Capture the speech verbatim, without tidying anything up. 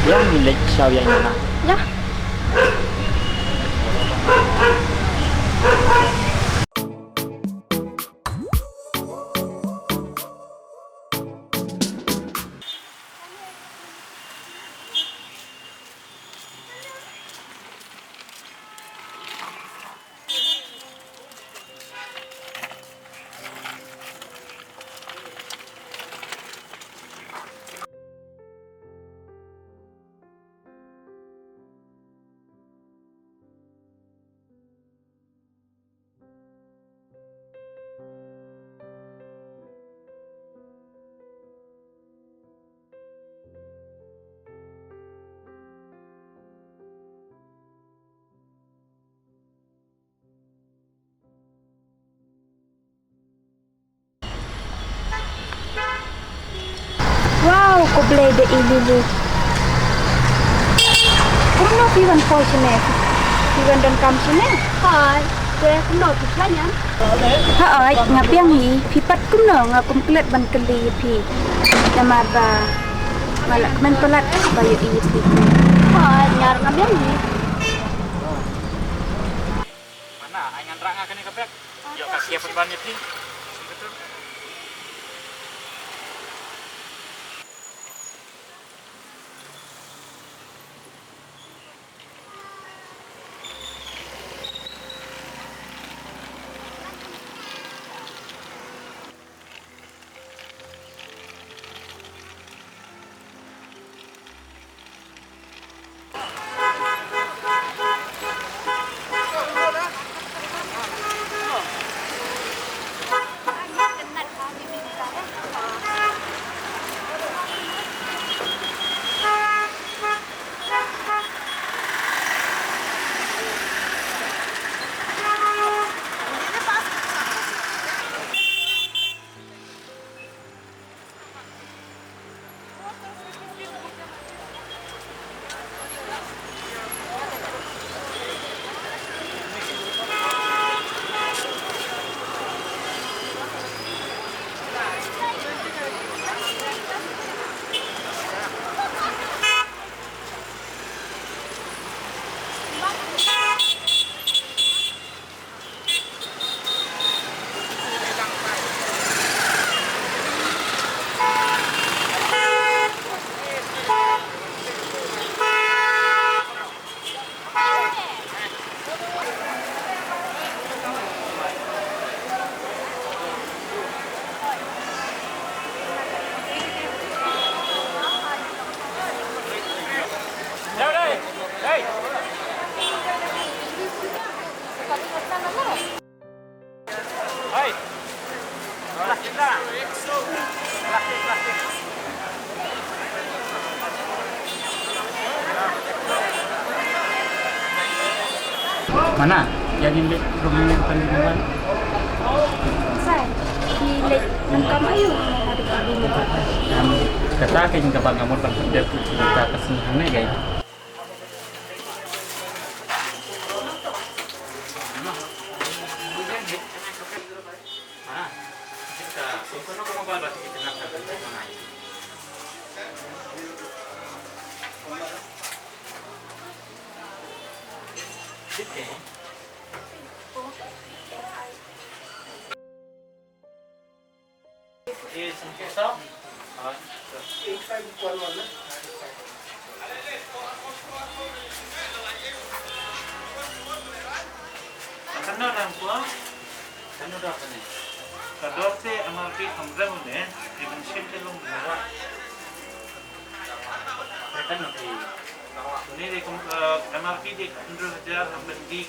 Ïa ngi leit sha ïing ïa nga. Ïa. Wow, khublei da i Lulu. Kumno phi wan poi shane? Phi wan don kam shane? Hooid, te kumno phi khlaiñ em? Hooid, nga biang hi, phi pat kumno, nga kum klet ban kylli ïa phi. Namar ba nga la kmen palat ba ïohi ïa phi. Hooid, nga ruh nga biang hi. Mana, ai ngan rah nga kane ka bag. Ïoh ka khia pynban ïa phi. Mana? Ïa ngin leit rum hangne ban ïa ngin wan. Sai, ngi leit nangkam aïu? Kata ka ïing kaba nga mut ban pyndep kata ka sngi hangne, guys. Ka dor te M R P khamrem ne, even shim te long. Ni de kum, eh, M R P de khynroi hajar, hynrei de